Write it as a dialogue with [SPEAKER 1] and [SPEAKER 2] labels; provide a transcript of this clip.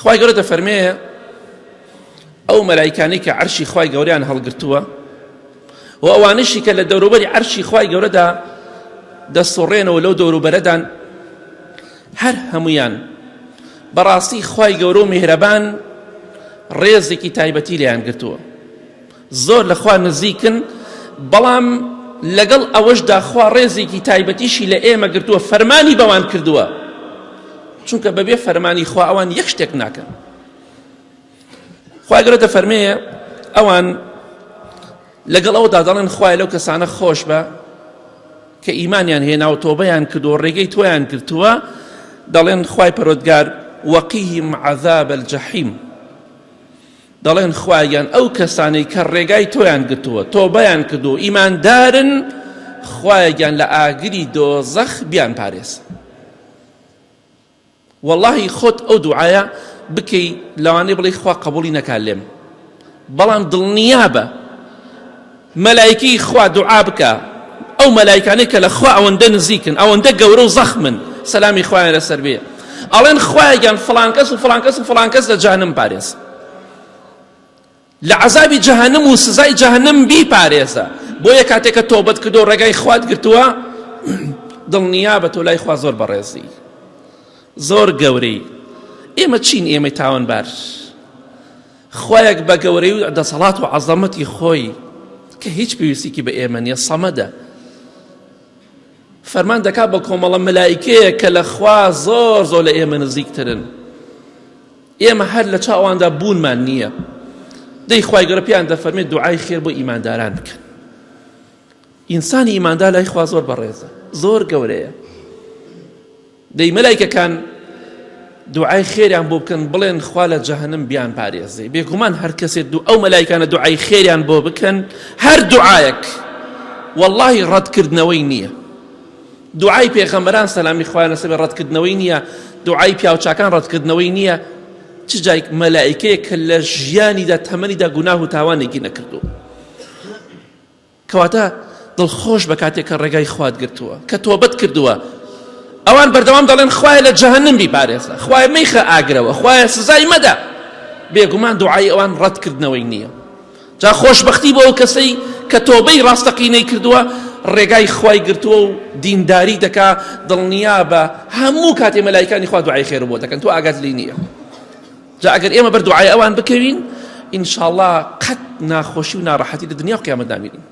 [SPEAKER 1] خوای گەورە دەفەرمێ ئەو مەلایکانەی کە عەرشی خوای گەورەیان هەڵگرتووە و ئەوانەشی کە لە دەوروبەری عەرشی خوای گەورەدا دەسوڕێنەوە لەو دەوروبەرەدان هەر هەمویان بەڕاستی خوای گەورە و میهرەبان ڕێزێکی تایبەتی لێیان گرتووە زۆر لە خوا نزیکن بەڵام لەگەڵ ئەوەشدا خوا ڕێزێکی تایبەتیشی لە ئێمە گرتووە فەرمانی بەوان کردووە چونکە بەبێ فەرمانی خوا ئەوان یەک شتێک ناکەن خوای گەورە دەفەرمێ ئەوان لەگەڵ ئەودا دەڵێن خوای لەو کەسانە خۆش بە کە ئیمانیان هێنا و تۆبەیان کردو ڕێگەی تۆیان گرتووە دەڵێن خوای پەرۆدگار وەقیهم عذاب الجحیم دەڵێن خوایە گیان ئەو کەسانەی کە ڕێگای تۆیان گرتووە تۆبەیان کردووە ئیماندارن خوایە گیان لە ئاگری دۆزەخ بیان پارێز وەڵاهی خۆت ئەو دوعایە بکەی لەوانەیە بڵێ خوا قبوڵی نەکات لێم بەڵام دڵنیابە مەلایکەی خوا دوعا بکە ئەو مەلایکانەی کە لە خوا ئەوەندە نزیکن ئەوەندە گەورە و زەخمن سەلامی خوایان لەسەر بێ ئەڵێن خوایە گیان فڵان کەس و فڵان کەس و فڵان کەس لە جەهەنم پارێز لە عەزابی جەهەنم و سزای جەهەنم بیپارێزە بۆیە کاتێک کە تۆبەت کردو ڕێگای خوات گرتووە دڵنیا بە تۆ لای خوا زۆر بەڕێزی زۆر گەورەی ئێمە چین ئێمەی تاوانبار خوایەک بە گەورەی و دەسەڵات و عەزەمەتی خۆی کە هیچ پێویستیکی بە ئێمە نییە سەمەدە فەرمان دەکات بە کۆمەڵە مەلایکەیە کە لە خوا زۆر زۆر لە ئێمە نزیکترن ئێمە هەر لە چاواندا بوونمان نییە دەی خوای گەورە پێیان دەفەرمێت دوعای خێر بۆ ئیمانداران بکەن ئینسانی ئیماندار لای خوا زۆر بەڕێزە زۆر گەورەیە دەی مەلایکەکان دوعای خێریان بۆ بکەن بڵێن خوا لە جەهەنم بیان پارێزێ بێگومان هەر کەسێ دوو ئەو مەلایکانە دوعای خێریان بۆ بکەن هەر دوعایەک واللهی ڕەتکردنەوەی نییە دوعای پێغەمبەران سەلامی خوایان لەسەر بێ ڕەتکردنەوەی نییە دوعای پیاوچاکان ڕەتکردنەوەی نییە چ جایک مەلایکەیەک کە لە ژیانیدا تەمەنیدا گوناه و تاوانێکی نەکردووە کەواتە دڵخۆش بە کاتێک کە ڕێگای خوات گرتووە کە تۆبەت کردووە ئەوان بەردەوام دەڵێن خوایە لە جەهەنم بیپارێزە خوایە مەیخە ئاگرەوە خوایە سزای مەدە بێگومان دوعای ئەوان ڕەتکردنەوەی نییە جا خۆشبەختی بۆ ئەو کەسەی کە تۆبەی ڕاستەقینەی کردووە ڕێگای خوای گرتووە و دینداری دەکا دڵنیا بە هەموو کاتێ مەلایکانی خوا دوعای خێر بۆ دەکەن تۆ ئاگات لێ نییە جا ئەگەر ئێمە بەر دوعای ئەوان بکەوین ئینشاءاللە قەت ناخۆشی و ناڕەحەتی لە دنیا و قیامەت نامینین.